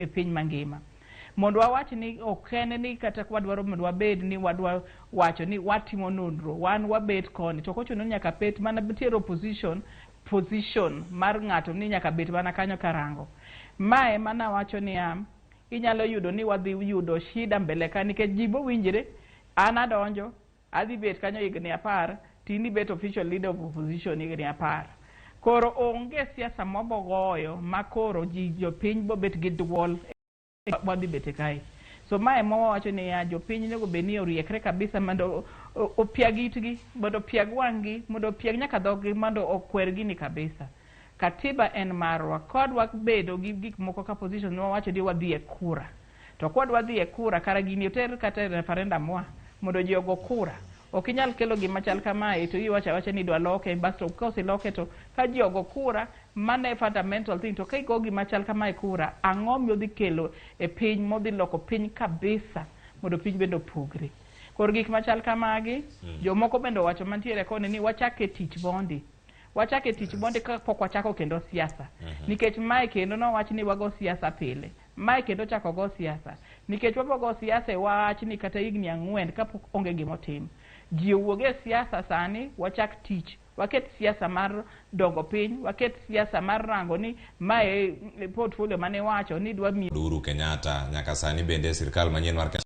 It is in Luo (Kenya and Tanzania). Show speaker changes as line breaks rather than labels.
E piny mangima. Mondo wawach ni ok en ni kata kwadwaro mondo wabed ni wadwa wacho ni watimo nonro, wan wabet koni, to ok ochuno ni nyaka bet mana nitiere opposition position mar ng'ato ni nyaka bet mana kanyo karango. Ma ema nawacho niya, inyalo yudo ni wadhi yudo shida mbele ka nikech ji bowinjre, an adonjo, Adhi bet kanyo higni apar, to in ibet official leader of opposition higni apar. Koro onge siasa mwabogoyo ma koro ji jopiny bobet gi duol wadhi bete kae. So mae ema wawacho niya jopiny onego bed ni oriekre kabisa mondo opiag itgi, mondo opiag wang'gi, mondo opiag nyaka dhoggi mondo okwer gini kabisa. Katiba en marwa. Kwadwa bedo gi gik moko ka position wawacho ni wadhi e kura. To kwadwa dhi e kura, kara gini oter kata e referendum wa, mondo ji ogo kura. Ok inyal kelo gima chal kamae to iwacho awacha ni idwa loke, basto koseloke to ka ji ogo kura, mano e fundamental thing. To ka igo gima chal kamae kura, ang'o modhi kelo e piny, modhi loko piny kabisa mondo piny bende opogre. Koro gik machal kamagi, jomoko bende owacho mantiere koni ni wachak e tich mondi. Wachak e tich mondi kapok wachako kendo siasa. Nikech mae kendo nowach ni wago siasa pile. Mae kendo ochako go siasa. Nikech wabo go siasa e wach ni kata higni ang'wen kapok onge gima otim. Ji owuog e siasa sani wachak tich. Waket siasa mar dongo piny, waket siasa mar rango ni mae e portfolio mane iwacho ni idwa miyo
Uhuru Kenyatta nyaka sani bende sirkal manyien mar Kenya.